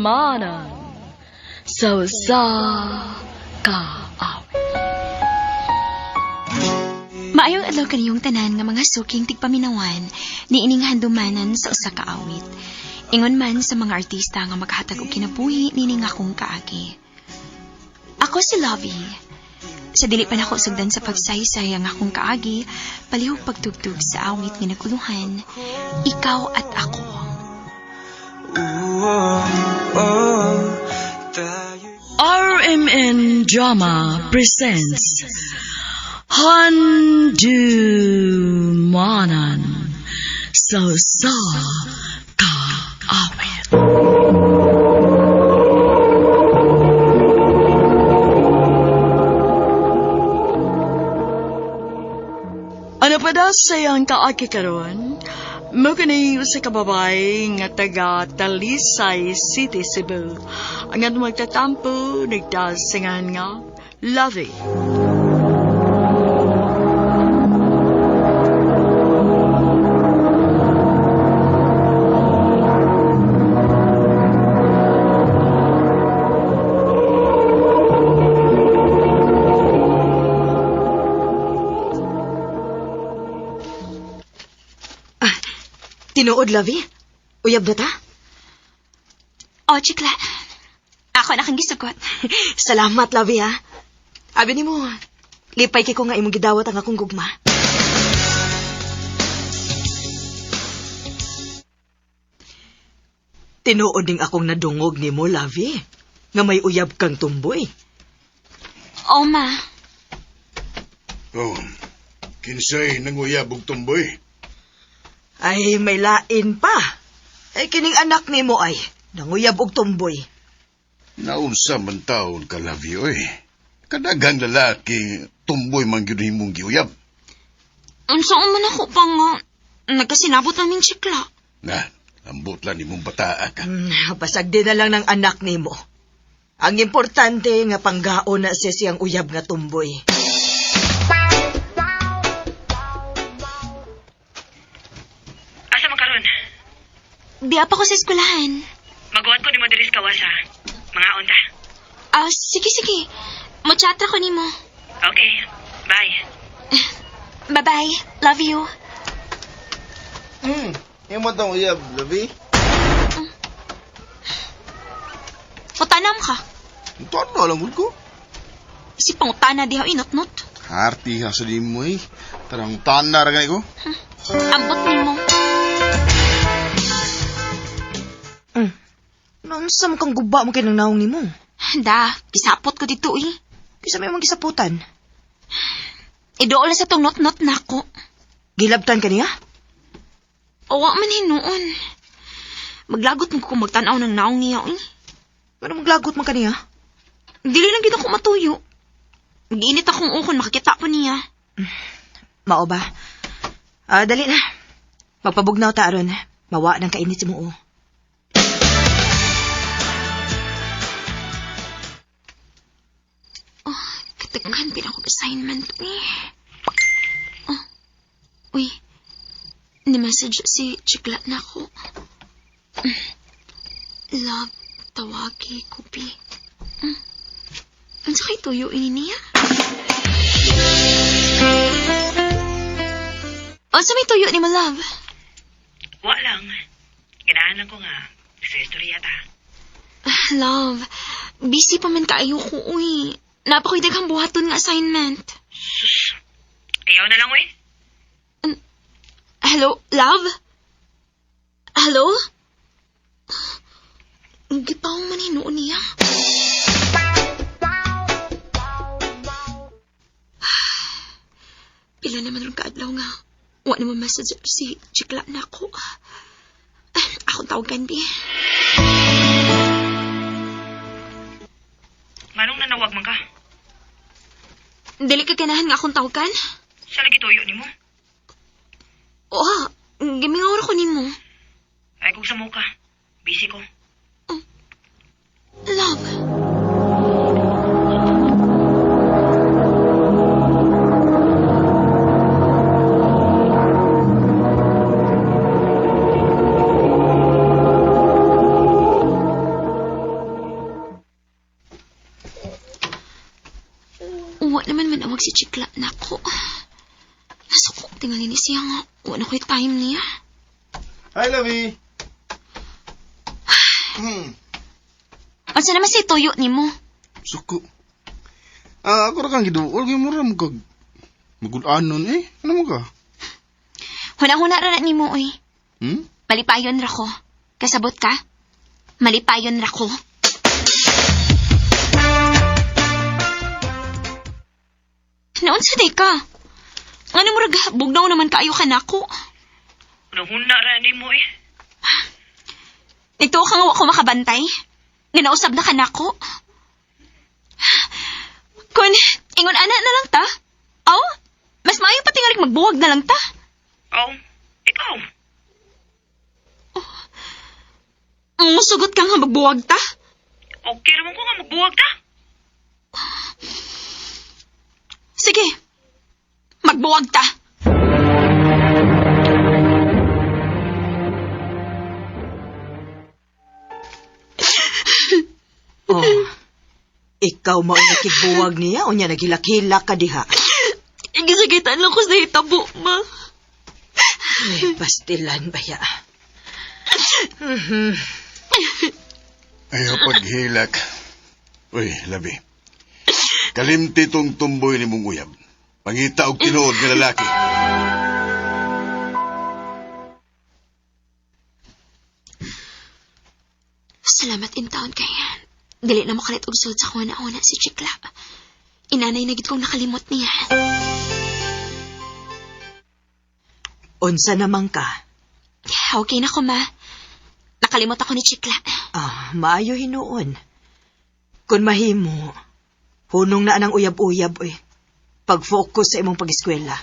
Handumanan sa usa ka awit. Maayong adlaw kaniyong tanan nga mga suking tigpaminawan niining handumanan sa usa ka awit. Ingon man sa mga artista nga maghatag og kinabuhi nining akong kaagi. Ako si Lovey. Sa dili pa nako sugdan sa pagsaysay ang akong kaagi, palihog pagtugtog sa awit nga naguluhan, Ikaw at Ako. RMN Drama presents Handumanan sa usa ka awit. Ano pa daw sayang kaaki karon? Mo kini usa ka babae nga taga Talisay City, Cebu. Ang atong magtatampo nagdasingan nga Lovey. Tinuod, Lovey? Uyab na ta? O, chikla. Ako na kang gisugot. Salamat, Lovey, ha? Abi nimo, lipay kay ko nga imong gidawat ang akong gugma. Tinuod ning akong nadungog nimo, Lovey, nga may uyab kang tumboy. O, ma. Oh, kinsay nanguyab og tumboy. Ay, may lain pa. Ay, kining anak nimo ay, nanguyab og tumboy. Naunsa man taon ka, Lovey, oy. Kadaghang lalaki, tumboy man gyud himong giuyab. Unsa man ako pa nga. Nagkasinabot namin chikla. Na, ambot lang nimong bataa ka. Basag din na lang ng anak nimo. Ang importante nga panggaon na siya siyang uyab nga tumboy. Asa man karon? Diya pa ko sa eskwelahan. Maguwat ko nimo diri sa kawas ha. Mga unta. Ah, sige, sige. Mochatra ko nimo. Okay. Bye. Bye-bye. Love you. Imo tong uyab, Lovey. Putanam ka. Ito lang ko. Si pangutana diha inot-not. Harti ha sa di mo eh. Tarang tana ra gani ko. Ambot nimo. Naunsa man kang guba mo kay nang naong nimo? Da, gisapot ko dito eh. Kisa may mong gisaputan. Idool sa tong not-not nako. Gilabtan ka niya? Owa man hinuon. Maglagot mo kung magtanaw ng naong niya eh. Ano maglagot man ka niya? Dili lang gid ako matuyo. Mag-init akong ukon makikita ko niya. Mao ba? Ah, dali na. Magpabugnaw ta aron. Mawa ng kainit si mo. Oh, kataghan pina ko assignment eh. Oh, uy. Ni-message si Chikla na ako. Love, tawagi, kupi. Unsa kay tuyo ini niya? Unsa may tuyo ni mo, love? Wa lang. Ganahan lang ko nga. Sa istorya ta. Love, busy pa man kaayo ko, uy. Napakoy daghang buhaton nga assignment. Sus. Ayaw na lang, uy. Hello, love? Hello? Gipaw man hinuon niya. Pila naman rin kaadlaw nga. Wa naman message si Chikla na ako. Akong tawagan, bi. Manong nanawag man ka? Dili ka ganahan nga akong tawagan? Sa lagi tuyo nimo? Oo, gimingaw ko nimo. Ay kung sa ka. Busy ko. Love. Chikla nako. Nasuko tingali ni siya nga. Wala ko'y time niya. Hi, Lovey. Unsa naman si tuyo nimo? Suko. Ah, ako ra kang giduol kay mura mo kag magulanon eh. Ano mo ka? Huna-huna ra na nimo oy. Hmm? Malipayon ra ko. Kasabot ka? Malipayon ra ko. Naunsa day ka? Ano mo rag bugnaw naman kaayo ka nako? Nahuna ra nimo eh. Nagtuo ka nga wa ko makabantay? Nga nausab na ka nako? Kun, ingon ana na lang ta? Aw, mas maayo pa tingarik magbuwag na lang ta. Oh, ikaw. Musugot ka nga magbuwag ta? Okay ra man ko nga magbuwag ta. Sige, magbuwag ta. Oh. Ikaw mao nakigbuwag niya unya naghilak-hilak ka diha. Gisagitan lang ko sa hitabo, ma. Ay, pastilan baya. Ayaw paghilak. Uy, labi. Kalimti tong tumboy ni mong uyab. Pangita og tinuod nga lalaki. Salamat in taon kay. Dili na mo kalit og sud sa kuha na si Chikla. Inanay na gid kong nakalimot niya. Unsa naman ka? Okay na ko, ma. Nakalimot ako ni Chikla. Ah, maayo hinuon. Kun mahimo, hunong na anang uyab-uyab oy. Pag-focus sa imong pag-eskwela.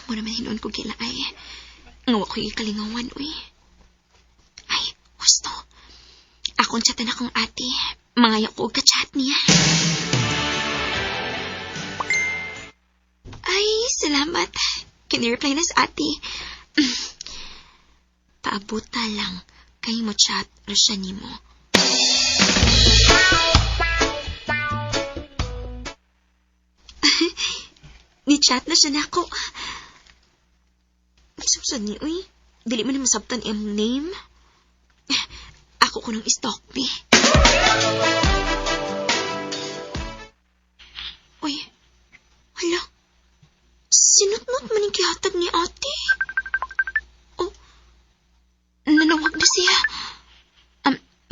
Mo naman hinuon ko kila ay. Nga wa ko'y kalingawan, uy. Ay, gusto. Akong chatan akong ate. Mangayo ko og ka-chat niya. Ay, salamat. Kini-reply na sa ate. Paabuta lang. Kay mo chat ra siya nimo. Ni chat na siya nako. Sumsod ni, uy. Dili man na masabtan iyang name. Ako ko nang stalk, bi. Uy, hala. Sinutnot man yung gihatag ni ate. Oh, nanawag na siya.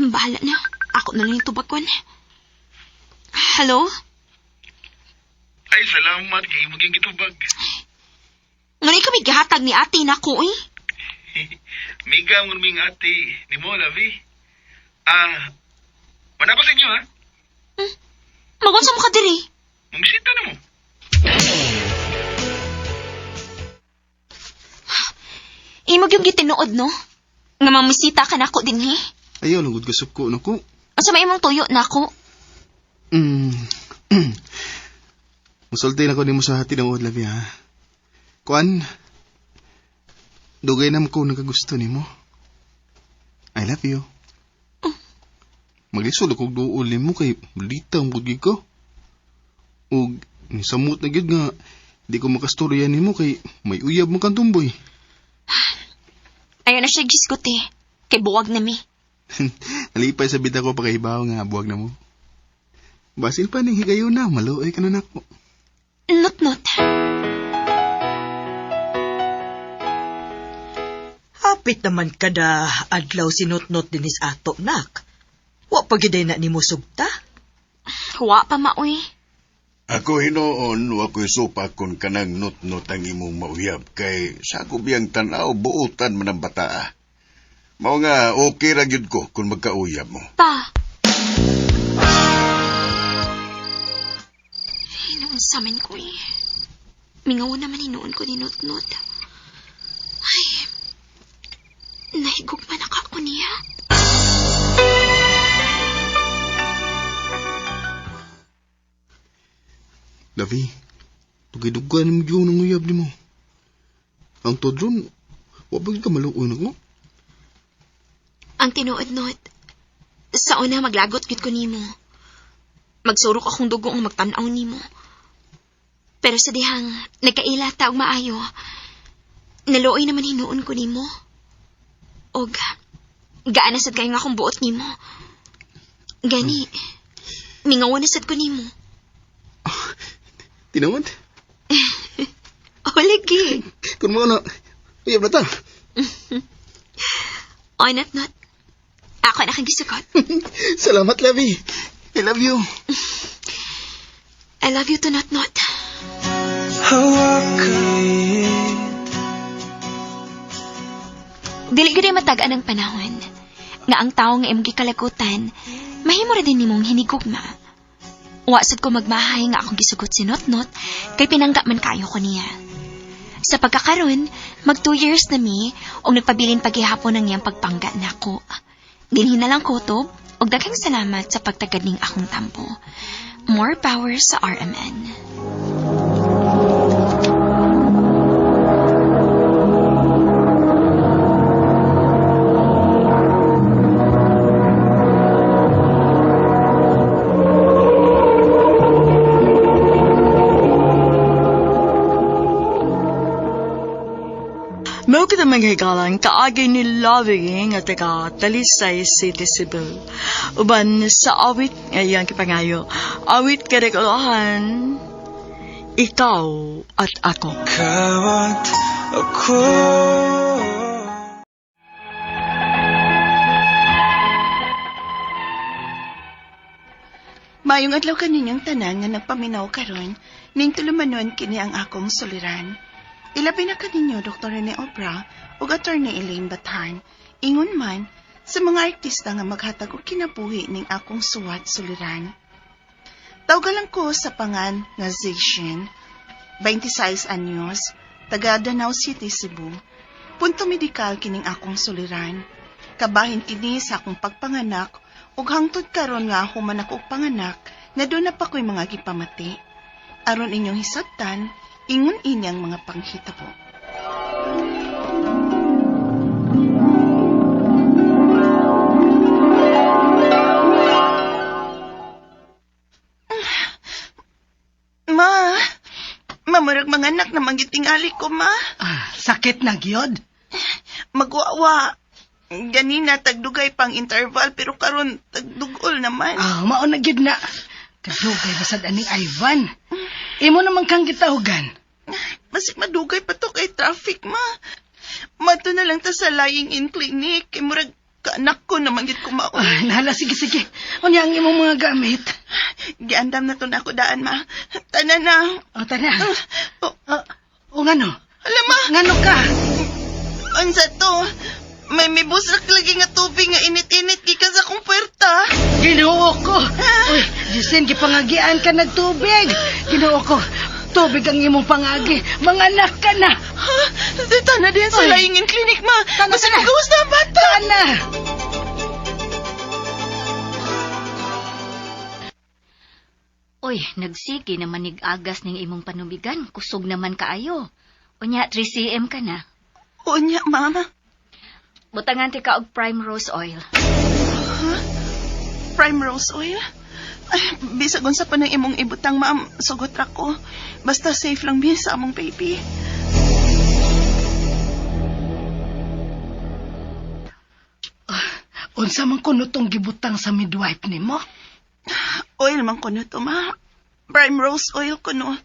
Bahala na. Ako na lang yung tubakon. Hello? Ay, salamat kay maging gitubag. Ngunit kami gihatag ni ate nako, uy. Miga mo ming ate ni mo, Lavi. Ah, wala ko sa inyo, ha? Magunsa mo ka diri. Mumisita na mo. Imog yung gitinuod, no? Nga mamisita ka nako din, he? Ayaw lang gud kasuko nako. Asa may imong tuyo nako? Musulti na ko nimo sa tinuod, Lavi, ha. Kuan, dugay na ko nakagusto nimo. I love you. Maglisod ako og duol nimo kay malita ang gud gyud ko. Ug nisamot na gyud nga di ko makastorya nimo kay may uyab mo kang tumboy. Ayaw na siya gisgot eh. Kay buwag na mi. Nalipay sa bida ko pagkahibaw nga buwag na mo. Basil pa ning higayon na, maluoy ka na nako. Nut-nut. Hapit naman kada adlaw sinutnot dinis ato nak. Wa pa gyud na nimo sugta. Wa pa maoy. Ako hinuon, wa ko'y supa kun kanang nutnot ang imong mauyab kay sa ako biyang tan-aw buotan man ang bataa. Mao nga okay ra gyud ko kung magkauyab mo. Pa. Hinuon sa amin ko eh. Mingaw naman hinuon ko ni Nutnut. Ay, nahigugma na ka ako niya. Lavi, dugay-dugay na mo ng uyab nimo. Ang todron, wa pa gyud ka maluoy nako. Ang tinuod-nut, Sa una maglagot gyud ko nimo. Magsurok akong dugo ang magtan-aw nimo. Pero sa dihang nagkaila ta og maayo, naluoy naman hinuon ko nimo. Og gaana sad kayo nga akong buot nimo. Gani, mingawan na sad ko nimo. Tinuod? O lagi. Kung mo na, uyab na ta. Oy, not not. Ako na kang gisukot. Salamat, Lovey. I love you. I love you to not not. Dili gyud ay matag-an ang panahon nga ang tawo nga imong gikalagutan mahimo ra din nimong hinigugma. Wa sad ko magmahay nga akong gisugot si Notnot kay pinangga man kaayo ko niya. Sa pagkakaron, mag 2 years na mi og nagpabilin paghihapon ang iyang pagpangga nako. Dinhi na lang kutob og daghang salamat sa pagtagad ning akong tampo. More power sa RMN. Mao kita mga higalan kaagi ni Lovey nga taga Talisay City, Cebu. Uban sa awit nga iyang kipangayo. Awit kadagulahan, ikaw at ako. Ikaw at ako. Maayong adlaw kaninyong tanan nga nagpaminaw karon, ning tulumanon kini ang akong suliran. Ilabi na kaninyo Dr. Rene Obra ug Attorney Elaine Bathan. Ingon man sa mga artista nga maghatag og kinabuhi ning akong suwat suliran. Tawgalan ko sa pangan nga Zixin, 26 anyos, taga Danao City, Cebu. Punto medikal kining akong suliran. Kabahin kini sa akong pagpanganak ug hangtod karon nga human ako og panganak na doon na pa ko'y mga gipamati. Aron inyong hisabtan, ingon ini ang mga panghitabo. Ma, mamurag mga anak na manggitingali ko, ma. Ah, sakit na gyud. Magwawa. Ganina, tagdugay pang interval, pero karon tagdugol naman. Ah, mao na gyud na. Kadugay basad aning Ivan. Imo naman kang gitahugan. Basig madugay pa to kay traffic, ma. Mato na lang ta sa lying in clinic. Kay murag kaanak ko naman gid ko mao. Ay, nahala, sige, sige. Unya ang imong mga gamit. Giandam na to na ako daan, ma. Tana na. O, tana. Oh, O, ngano? Hala, ma. Ngano ka? Unsa to? May mibusrak lagi nga tubig nga init-init gikan sa akong puwerta. Ginoo ko. Uy, Justin, gipangagian ka nagtubig. Ginoo ko. Tubig ang imong pangagi. Mga anak ka na. Ha? Tana din sa Uy. lying in clinic, ma. Tana, Basig tana. magawas na ang bata. Tana. Uy, nagsige naman nig-agas ning imong panubigan. Kusog naman kaayo. Unya, 3 cm ka na. Unya, mama. Butangan ti ka og prime rose oil. Ha? Prime rose oil? Ay, bisag unsa pa nang imong ibutang, ma'am, sugot ra ko. Basta safe lang biya sa among baby. Unsa man kuno tong gibutang sa midwife nimo? Oil man kuno to, ma. Prime rose oil kuno.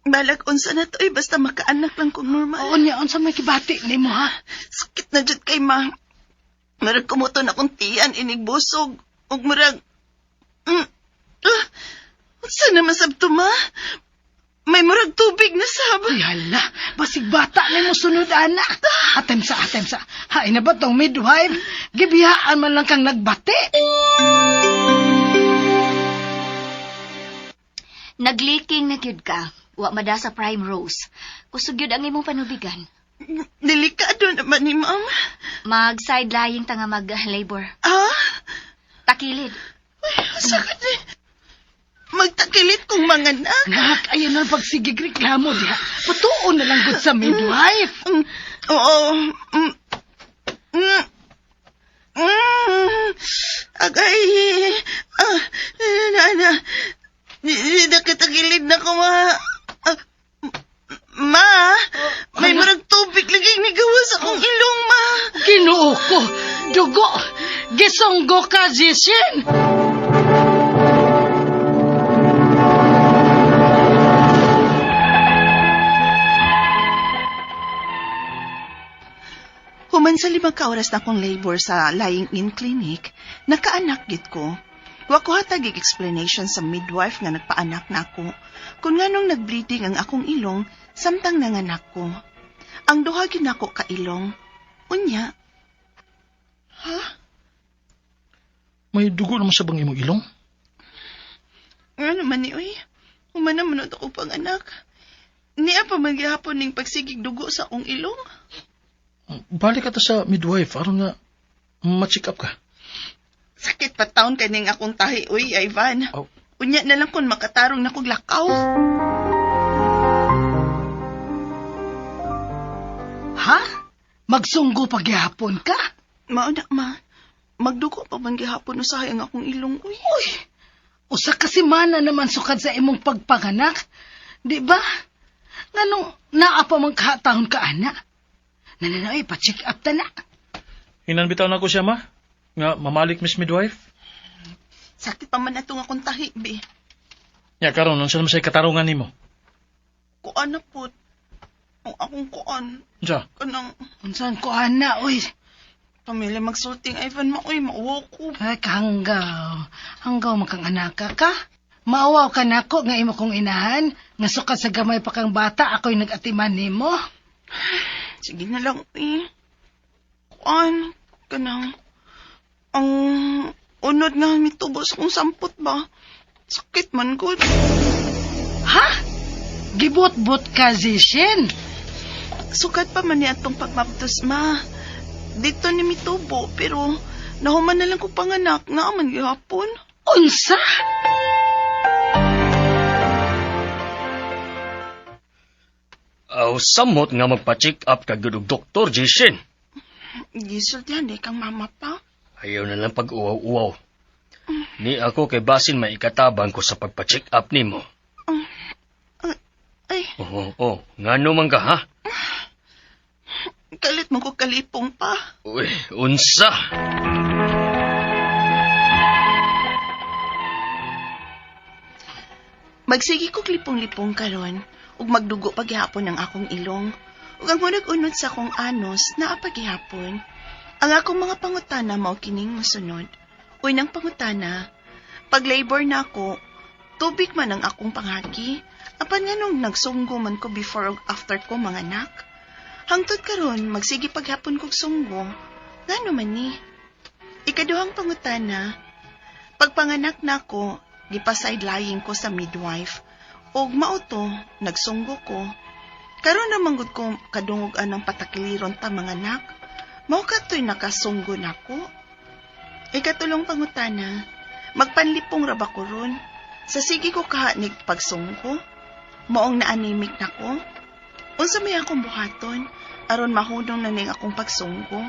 Balag unsa na to, eh, basta makaanak lang kung normal. Unya, unsa may kibati nimo ha? Sakit na jud kay ma. Murag kumuton akong tiyan inig busog. Ug murag unsa na masab to, ma? May murag tubig na sab. Ay, hala, basig bata na mo sunod, ana. Atem sa, atem sa. Hay na ba tong midwife? Gibiyaan man lang kang nagbati. Nagleaking na gyud ka. Wa mada sa prime rose. Kusog gyud ang imong panubigan. Delikado naman ni ma'am. Mag side lying ta nga mag labor. Ah? Takilid. Ay, sakit eh. Magtakilit kong mga anak. Nak, ayan ang pagsigig reklamo diha. Patuon na lang gud sa midwife. Oo. Agay! Ah, na, na. Nakatagilid na ko, ma. Ah, ma, may murag tubig lagi nigawas akong ilong, ma. Ginoo ko! Dugo! Gisunggo ka, Jisin! Human sa 5 ka oras na akong labor sa lying-in clinic, nakaanak gid ko. Wa ko hatag og explanation sa midwife nga nagpaanak na ako kung nganong nagbleeding ang akong ilong samtang nanganak ko. Ang duha gyud nako ka ilong. Unya. Ha? May dugo naman sa bang imong ilong? Nga naman ni uy. Human na manod ako panganak. Niya pa man gihapon ning pagsigig dugo sa akong ilong. Balik ka ta sa midwife aron nga ma-check up ka. Sakit pa taon kaning akong tahi, uy, Ivan. Oh. Unya na lang kung makatarong na kog lakaw. Ha? Magsunggo pagyahapon ka? Mao na, ma. Magdugo pa man gihapon usahay ang akong ilong, uy. Uy! Usa ka semana naman sukad sa imong pagpanganak. Di ba? Nganong naa pa man kahatahon ka, ana? Nananoy, pa-check up ta na. Hinan bitaw na ko siya, ma. Nga mamalik Miss Midwife. Sakit pa man atong akong tahi, be. Ya karon unsa naman say katarungan nimo? Kuan na po. Ang akong kuan. Unsa? Kanang Unsan ko, ana, uy. pamilya magsulting, Ivan, ma, uy, mauwaw ko. Ay, kahanggaw. Hanggaw makang anaka ka. Maawaw ka nako nga imo kong inahan. Nga sukad sa gamay pa kang bata, ako'y nag-atiman nimo. Sige na lang, uy. Kuan, kanang, ang unod nga mitubo sa kong sampot ba? Sakit man gud. Ha? Gibot-bot ka, Zishin. Sukat pa man niya atong pagmabdos, ma. Dito ni mitubo, pero nahuman na lang ko panganak, nga man gihapon. Unsa? Aw, samot nga magpa-check up ka gyud og doktor, Jason. Gisultihan di kang mama pa. Ayaw na lang pag-uwaw-uwaw. Ni ako kay basin may ikatabang ko sa pagpa-check up nimo. Ay, Oo, oh, ngano man ka ha? kalit mo ko kalipong pa. Uy, unsa? Magsige ko lipong-lipong karon ug magdugo paghihapon ang akong ilong. Ug ang unod-unod sa akong anos naa paghihapon. Ang akong mga pangutana mao kining mosunod. Unang pangutana, pag labor na ako, tubig man ang akong panghaki. Apan nganong nagsunggo man ko before ug after ko manganak. Hangtod karon magsige paghapon kog sunggo. Ngano man ni? Ikaduhang pangutana, pagpanganak na ako, gipa-sideline ko sa midwife. Og mao to, nagsunggo ko. Karon naman gud ko kadungog anang patakiliron ta mga anak. Mao katoy nakasunggo nako. Ikatulong pangutana, magpanlipong ra ba ko ron? Sa sige ko kahanig pagsunggo, maong naanimik nako. Unsa may akong buhaton aron mahunong na ning akong pagsunggo?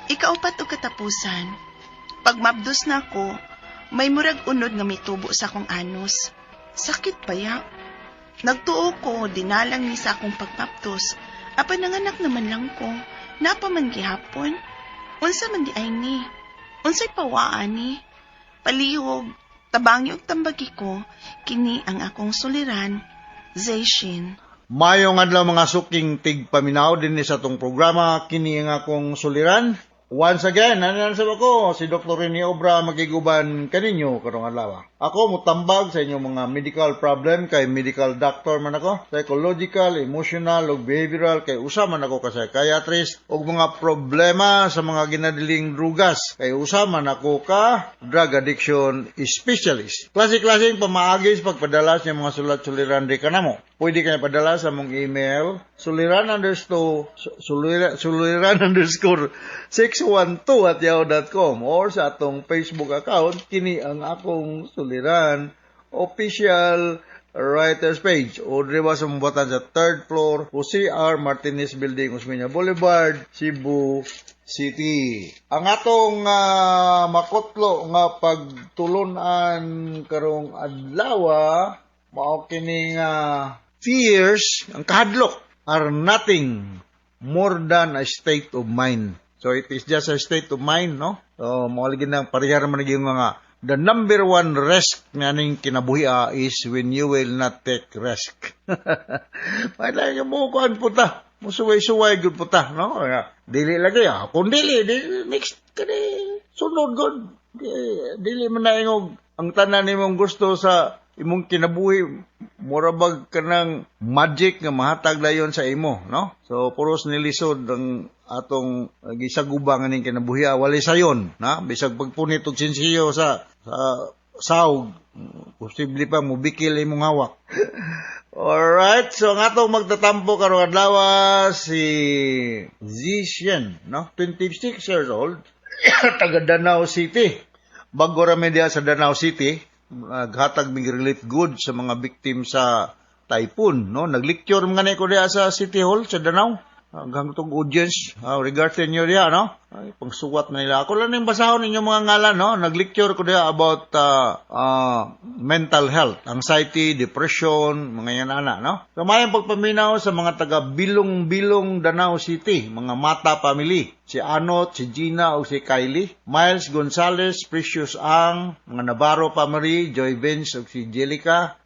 Ikaupat og katapusan, pagmabdos na ako, may murag unod nga mitubo sa akong anus. Sakit ba ya? Nagtuo ko, dinalang ni sa akong pagmabdos. Apan nanganak naman lang ko, napa man gihapon. Unsa man di ay ni? Unsay pawaan ni? Palihog, tabangi og tambagi ko, kini ang akong suliran, Zayshin. Mayong adlaw mga suking tigpaminaw dinhi sa atong programa kini ang akong suliran. Once again, nanan sa ako si Dr. Rene Obra makiguban kaninyo karong adlaw. Ako mutambag sa inyong mga medical problem kay medical doctor man ako, psychological, emotional ug behavioral kay usa man ako ka psychiatrist ug mga problema sa mga ginadiling drugas kay usa man ako ka drug addiction specialist. Klase-klaseng pamaagi sa pagpadala sa inyong mga sulat-suliran di kanamo. Pwede kayo padala sa mong email suliran_612@yahoo.com or sa atong Facebook account kini ang akong suliran official writers page o diri sa mong sa third floor o CR Martinez Building, Osmeña Boulevard, Cebu City. Ang atong makutlo nga pagtulunan karong adlaw mao kini nga fears, ang kahadlok, are nothing more than a state of mind. So it is just a state of mind, no? So mao lagi nang pareha man gyud nga the number one risk nga ning kinabuhi is when you will not take risk. May mo kuan po ta. Musuway-suway gud po ta, no? Dili lagi ah. Kung dili, dili next kani sunod gud. Dili man na ingog ang tanan nimong gusto sa imong kinabuhi mura bag kanang magic nga mahatag dayon sa imo, no? So puros nilisod ang atong gisaguba nga ning kinabuhi, walay sayon na bisag pagpunit og sinsiyo sa sawg, posible pa mubikil imong hawak. Alright, so ang atong magtatampo karong adlaw si Zishen, no? 26 years old, taga Danao City. Bago ra mi diha sa Danao City, naghatag mig relief goods sa mga victim sa typhoon, no? Naglecture mga ni ko diha sa City Hall sa Danao. Hanggang tong audience, regarding nyo diha, no? Ay, pangsuwat na nila. Ako lang ning basahon ninyo mga ngalan, no? Naglecture ko diha about mental health, anxiety, depression, mga yan ana, no? So, mayang pagpaminaw sa mga taga Bilong-Bilong, Danao City, mga Mata family. Si Anot, si Gina, o si Kylie. Miles Gonzalez, Precious Ang, mga Navarro family, Joy Vince, o si Jelica,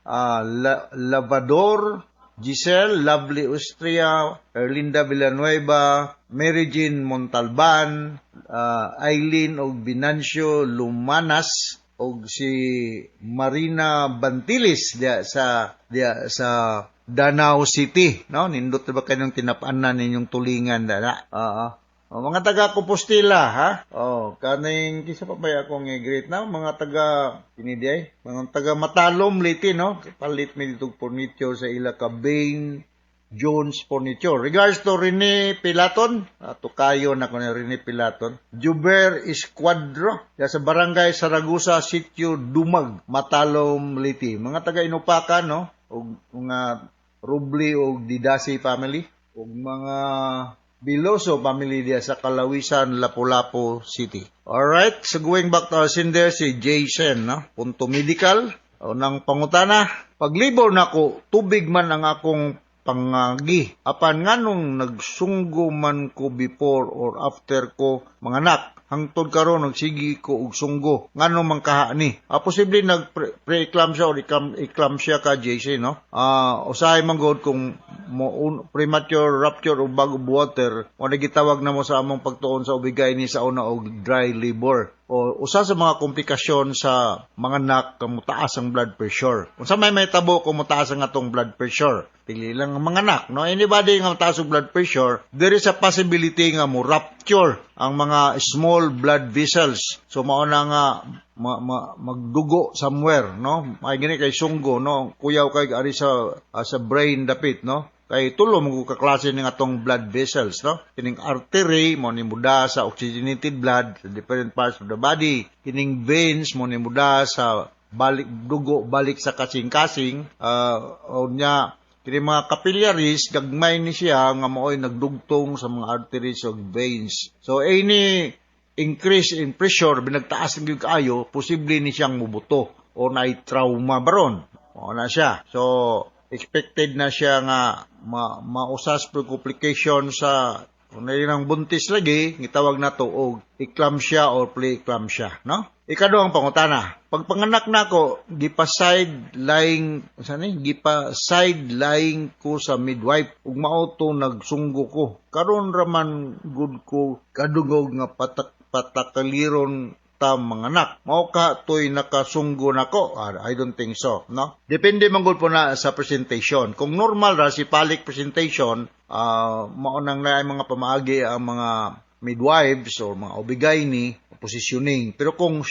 Lavador, Giselle, Lovely Austria, Erlinda Villanueva, Mary Jean Montalban, Eileen og Binancio Lumanas, og si Marina Bantilis diya sa Danao City, no? Nindot ba kayong tinap-anan ninyong tulingan dana? Oo. Oh, mga taga Compostela, ha? Oh, kaning kisa pa ba akong i-greet na mga taga kini diay, mga taga Matalom Leyte, no? Palit mi dito furniture sa ila ka Bain Jones Furniture. Regards to Rene Pilaton, tukayo na ko ni Rene Pilaton. Juber Esquadro, ya sa Barangay Saragusa, Sitio Dumag, Matalom, Leyte. Mga taga Inupakan, no? Og mga Rubli og Didasi family ug mga Biloso family diya sa Kalawisan, Lapu-Lapu City. Alright, so going back to our sender, si Jason, no? Punto Medical. O nang pangutana, paglibor nako, tubig man ang akong pangagi. Apan nganong nagsunggo man ko before or after ko manganak? Hangtod karon nagsigi ko og sunggo. Ngano man kaha ni? Posible nag pre-eclampsia or eclampsia ka, JC, no? Usahay man gud kung mo premature rupture of bag of water o nagitawag na mo sa among pagtuon sa OB-GYN sa una og dry labor. O usa sa mga komplikasyon sa mga anak kung mutaas ang blood pressure. Unsa may mahitabo kung mutaas ang atong blood pressure? Dili lang ang mga anak, no? Anybody nga mataas ang blood pressure, there is a possibility nga mo rupture ang mga small blood vessels. So mao na nga magdugo somewhere, no? May gani kay sunggo, no? Kuyaw kay ari sa brain dapit, no? Kay tulo mo ka klase ning atong blood vessels, no? Kining artery mo ni muda sa oxygenated blood sa different parts of the body. Kining veins mo ni muda sa balik dugo balik sa kasing-kasing, unya kini mga capillaries gagmay ni siya nga maoy nagdugtong sa mga arteries ug veins. So any increase in pressure, binagtaas ng gyud kaayo, posible ni siyang mubuto o naay trauma baron. Mao na siya. So expected na siya nga mausas pro complication sa kung na ang buntis lagi, gitawag na to og eclampsia or pre-eclampsia, no? Ikaduhang pangutana. Pagpanganak nako, gipa side lying, sa ni? Gipa side lying ko sa midwife ug mao to nagsunggo ko. Karon ra man gud ko kadungog nga patak patakaliron ta manganak. Mao ka to'y nakasunggo nako? Ah, I don't think so, no? Depende man gud po na sa presentation. Kung normal ra cephalic presentation, mao nang naay mga pamaagi ang mga midwives or mga OB-GYN positioning. Pero kung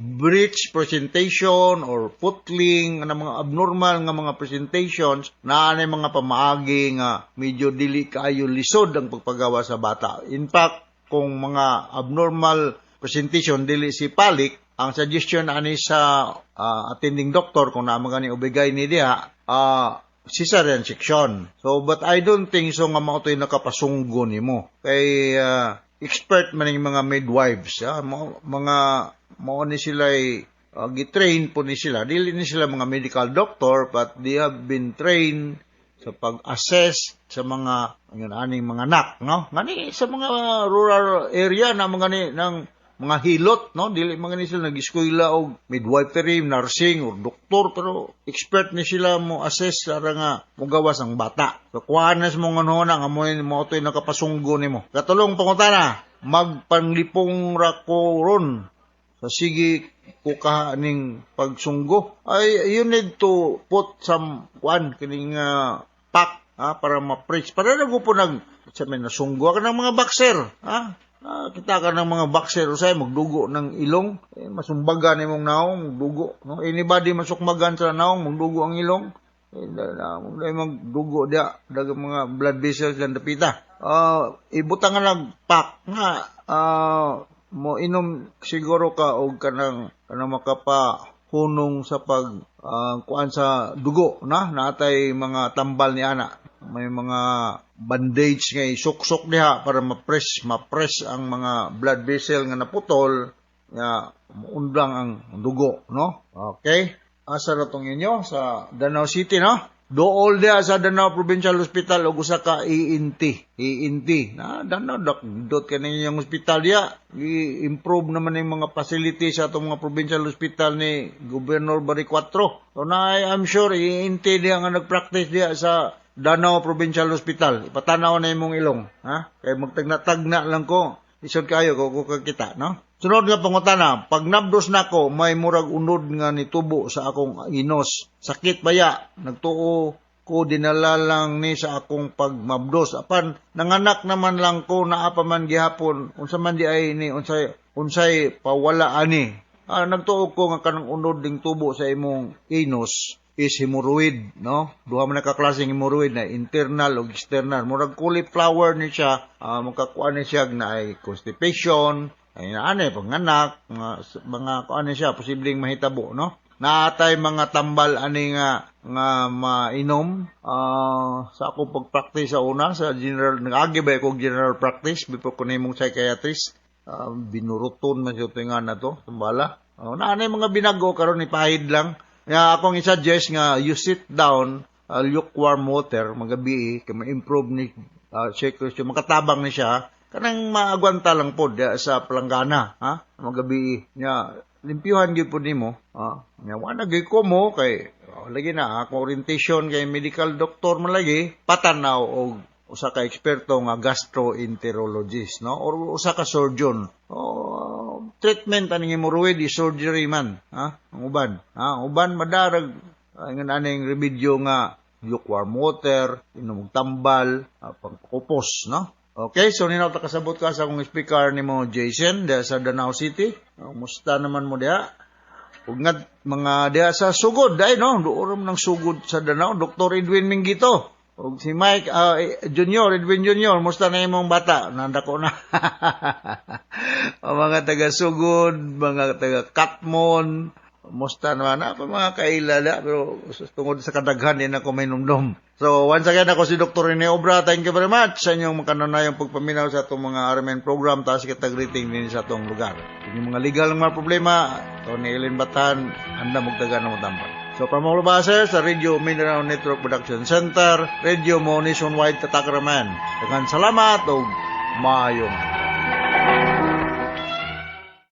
breech presentation or footling, nga mga abnormal nga mga presentations, naa nay mga pamaagi nga medyo dili kaayo lisod ang pagpagawa sa bata. In fact, kung mga abnormal presentation, dili cephalic, ang suggestion ani sa attending doctor kung naa man gani OB-GYN ni diha, cesarean section. So, but I don't think so nga mao to'y nakapasunggo nimo. Kay Expert man yung mga midwives, ha? Mga mao ni sila gitrain po ni sila. Dili ni sila mga medical doctor, but they have been trained sa pag-assess sa mga yun aning mga anak, no? Ngani sa mga rural area na mga ni ng mga hilot, no? Dili mga ni sila nag-eskwela og midwifery, nursing or doktor, pero expert ni sila mo assess ara nga mogawas ang bata. So kuhaan na sa mga nga mo mo to'y nakapasunggo nimo. Katulong pangutana, magpanglipong ra ko ron sa sige ko ning pagsunggo. Ay, you need to put some kuan kining pack, ha, para ma-preach. Para na po nag sa may nasunggo ka ng mga boxer, ha? Kita ka ng mga boxer usay magdugo ng ilong, eh, masumbagan imong naong magdugo, no? Anybody masukmagan sa naong magdugo ang ilong, eh, na, magdugo dia dagang mga blood vessels lang dapita. Ibutang nga nag pack nga mo inom siguro ka og kanang kanang makapahunong sa pag kuan sa dugo, na natay mga tambal ni ana, may mga bandage nga isuksok diha para ma-press ang mga blood vessel nga naputol nga muundang ang dugo, no? Okay, asa ra tong inyo sa Danao City, no? Dool diha sa Danao Provincial Hospital og usa ka ENT. ENT na Danao dok dot kani inyong ospital diha. I-improve naman yung mga facilities sa atong mga provincial hospital ni Governor Baricuatro. So na I'm sure ENT diha nga nagpractice diha sa Danao Provincial Hospital. Ipatanaw na imong ilong, ha? Kay magtagna-tagna lang ko. Isod kayo ko kita, no? Sunod nga pangutana, pag nabdos nako may murag unod nga nitubo sa akong inos. Sakit baya, nagtuo ko dinala lang ni sa akong pagmabdos. Apan nanganak naman lang ko naa pa man gihapon. Unsa man di ay ni unsay pawala ani? Nagtuo ko nga kanang unod ding tubo sa imong inos is hemorrhoid, no? Duha man ka klaseng hemorrhoid na internal o external. Murag cauliflower ni siya, makakuan ni siya na ay constipation, ay naanay panganak, mga kuan ni siya posibleng mahitabo, no? Naatay mga tambal ani nga mainom. Sa akong pag-practice sa una sa general, nag-agi ba ko general practice before ko nimong psychiatrist, binuruton man siya nga na to, tumbala. Naanay mga binago karon ipahid lang. Nga akong i-suggest nga you sit down, lukewarm water magabi kay ma-improve ni circulation, makatabang ni siya kanang maagwanta lang pod sa palanggana, ha, magabi nya limpyuhan gyud pod nimo, ha, nya wa na gyud ko mo kay lagi na akong orientation kay medical doctor man lagi patanaw og usa ka eksperto nga gastroenterologist, no, or usa ka surgeon. Treatment aning hemorrhoid is surgery man, ha, ang uban, ha, ang uban madarag ingon aning remedyo nga lukewarm water, inom og tambal, pangkupos, no? Okay, so ninaw ta kasabot ka sa akong speaker nimo Jason diha sa Danao City. Kumusta naman mo diha? Ug nga mga diha sa Sugod, ay no, duorom ng Sugod sa Danao, Dr. Edwin Mingito. Og si Mike Junior, Edwin Junior, musta na imong bata? Nandako na. O mga taga Sugod, mga taga Katmon, musta naman ako mga kaila pero tungod sa kadaghan din ako may numdum. So once again, ako si Dr. Rene Obra. Thank you very much sa inyong makanunayong pagpaminaw sa atong mga RMN program. Taas kita greeting din sa atong lugar. Inyong mga legal mga problema, Tony Ellen Batan, anda magtaga na motambal. So from all of us here sa Radio Mindanao Network Production Center, Radio Mo Nationwide Tatakraman. Daghang salamat ug maayong adlaw.